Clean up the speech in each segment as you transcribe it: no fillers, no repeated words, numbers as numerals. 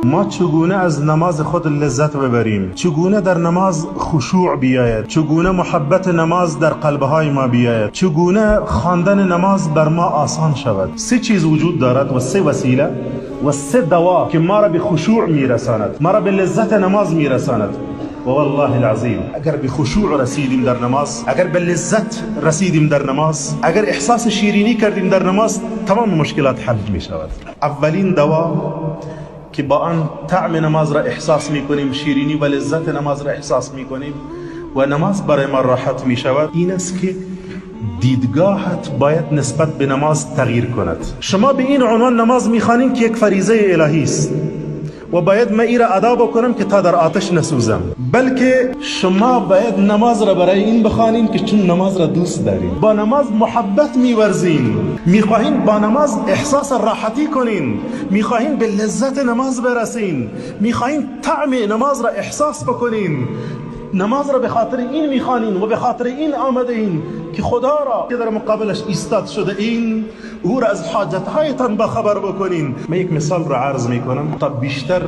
ما چگونه از نماز خود لذت ببریم؟ چگونه در نماز خشوع بیاید؟ چگونه محبت نماز در قلبهای ما بیاید؟ چگونه خواندن نماز بر ما آسان شود؟ سه چیز وجود دارد و سه وسیله و سه دوا که ما را به خشوع میرساند، ما را به لذت نماز میرساند. و والله العظیم اگر به خشوع رسیدیم در نماز، اگر به لذت رسیدیم در نماز، اگر احساس شیرینی کردیم در نماز، تمام مشکلات حل می شود. اولین دوا که با آن طعم نماز را احساس می کنیم، شیرینی و لذت نماز را احساس می کنیم و نماز برای ما راحت می شود، این است که دیدگاهت باید نسبت به نماز تغییر کند. شما به این عنوان نماز میخوانین که یک فریضه الهی است و باید من ای را ادا بکنم که تا در آتش نسوزم، بلکه شما باید نماز را برای این بخوانین که چون نماز را دوست دارین، با نماز محبت میورزین، میخواهین با نماز احساس راحتی کنین، میخواهین به لذت نماز برسین، میخواهین طعم نماز را احساس بکنین. نماز را به خاطر این میخوانین و به خاطر این آمده این که خدا را که در مقابلش ایستاد شده این، او را از حاجتهایتان با خبر بکنین. من یک مثال را عرض میکنم تا بیشتر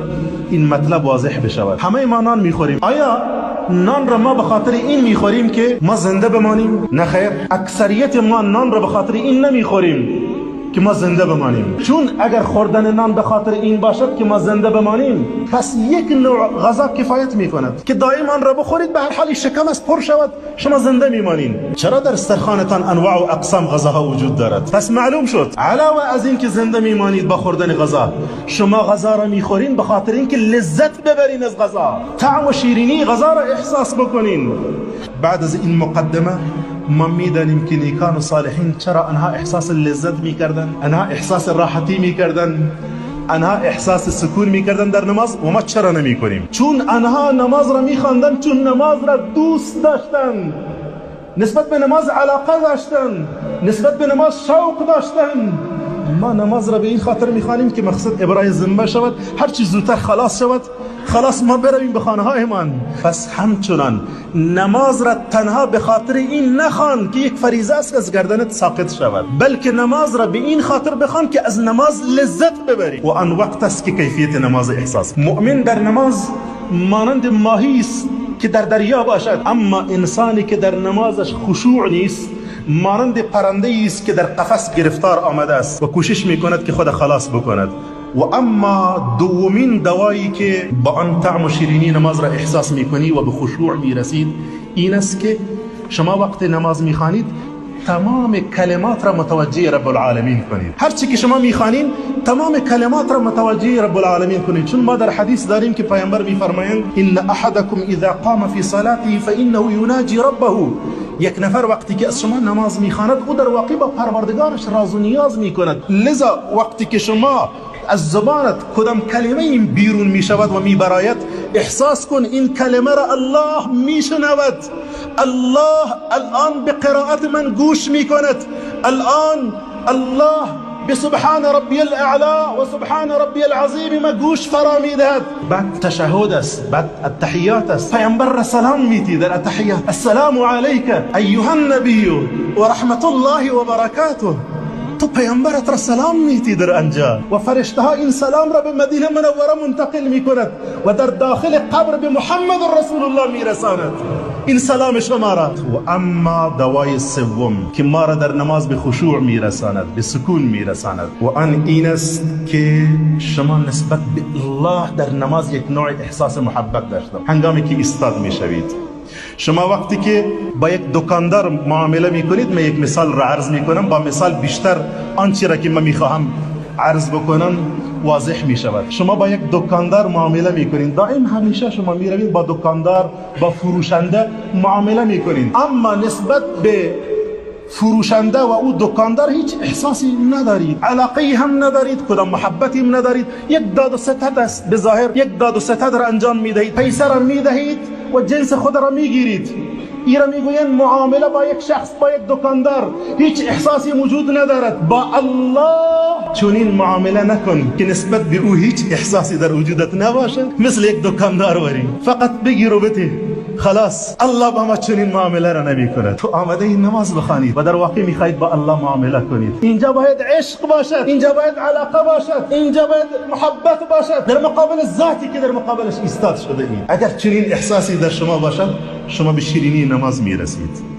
این مطلب واضح بشود. همه ما نان میخوریم. آیا نان را ما به خاطر این میخوریم که ما زنده بمانیم؟ نه خیر، اکثریت ما نان را به خاطر این نمیخوریم که ما زنده بمانیم. چون اگر خوردن نان به خاطر این باشد که ما زنده بمانیم، پس یک نوع غذا کفایت میکند که دائم آن را بخورید، به هر حال شکم از پر شود، شما زنده میمانین. چرا در استرخانتان انواع و اقسام غذاها وجود دارد؟ پس معلوم شد علاوه از این که زنده میمانید با خوردن غذا، شما غذا را میخورین به خاطر اینکه لذت ببرین از غذا، طعم و شیرینی غذا را احساس بکنین. بعد از این مقدمه ما میدانیم که نیکان و صالحین چرا آنها احساس لذت میکردن، آنها احساس راحتی میکردن، آنها احساس سکون میکردن در نماز، و ما چرا نمیکنیم؟ چون آنها نماز را میخواندن، چون نماز را دوست داشتن، نسبت به نماز علاقه داشتن، نسبت به نماز شوق داشتن. ما نماز را به این خاطر میخوانیم که مقصد ابرای ذمه شود، هر چیز زودتر خلاص شود، خلاص ما برویم به خانه هایمان. پس همچنان نماز را تنها به خاطر این نخوان که یک فریضه است از گردنت ساقط شود، بلکه نماز را به این خاطر بخوان که از نماز لذت ببری. و آن وقت است که کیفیت نماز احساس. مؤمن در نماز مانند ماهی است که در دریا باشد، اما انسانی که در نمازش خشوع نیست مانند پرنده است که در قفس گرفتار آمده است و کوشش میکند که خود خلاص بکند. و اما دومین دوایی که با آن طعم و شیرینی نماز را احساس میکنی و به خشوع میرسید، این است که شما وقت نماز میخوانید تمام کلمات را متوجه رب العالمین کنید. هر چی که شما میخوانید تمام کلمات را متوجه رب العالمین کنید. چون ما در حدیث داریم که پیامبر میفرمایند ان احدکم اذا قام فی صلاته فانه یناجی ربه. یک نفر وقتی که از شما نماز میخواند، او در واقع با پروردگارش راز و نیاز میکند. لذا وقتی که شما از زبانت کدام کلمه این بیرون می شود و می براید، احساس کن این کلمه را الله می شنود. الله الان به قرائت من گوش می کند. الان الله به سبحان ربی الاعلا و سبحان ربی العظیم ما گوش فرا می دهد. بعد تشهد است، بعد التحیات است. پیامبر را سلام میتی در التحیات، السلام علیک ایها النبی و رحمت الله و برکاته. تو پیامبرت را سلام میتی در آنجا و فرشته ها این سلام را به مدینه منوره منتقل میکند و در داخل قبر به محمد رسول الله میرساند این سلام شما را. و اما دوای سوم که ما را در نماز به خشوع میرساند، به سکون میرساند، و آن این است که شما نسبت به الله در نماز یک نوع احساس محبت داشته. هنگامی که ایستاد میشوید، شما وقتی که با یک دکاندار معامله میکنید، من یک مثال را عرض میکنم، با مثال بیشتر آنچه را که من میخواهم عرض بکنم واضح میشود. شما با یک دکاندار معامله میکنید، دائم همیشه شما میروید با دکاندار، با فروشنده معامله میکنید، اما نسبت به فروشنده و او دکاندار هیچ احساسی ندارید، علاقه هم ندارید، کدام محبتی هم ندارید. یک داد و ستد است، به ظاهر یک داد و ستد را انجام میدهید، پیسه را میدهید و جنس خود را میگیرید. ای را میگویند معامله با یک شخص، با یک دکاندار، هیچ احساسی وجود ندارد. با الله چنین معامله نکن که نسبت به او هیچ احساسی در وجودت نباشد، مثل یک دکاندار وری فقط بگیر و بده. خلاص، الله با ما چنین معامله را نمی کند. تو آمده این نماز بخوانید و در واقع میخواهید با الله معامله کنید. اینجا باید عشق باشد، اینجا باید علاقه باشد، اینجا باید محبت باشد در مقابل ذاتی که در مقابلش ایستاد شده اید. اگر چنین احساسی در شما باشد، شما به شیرینی نماز میرسید.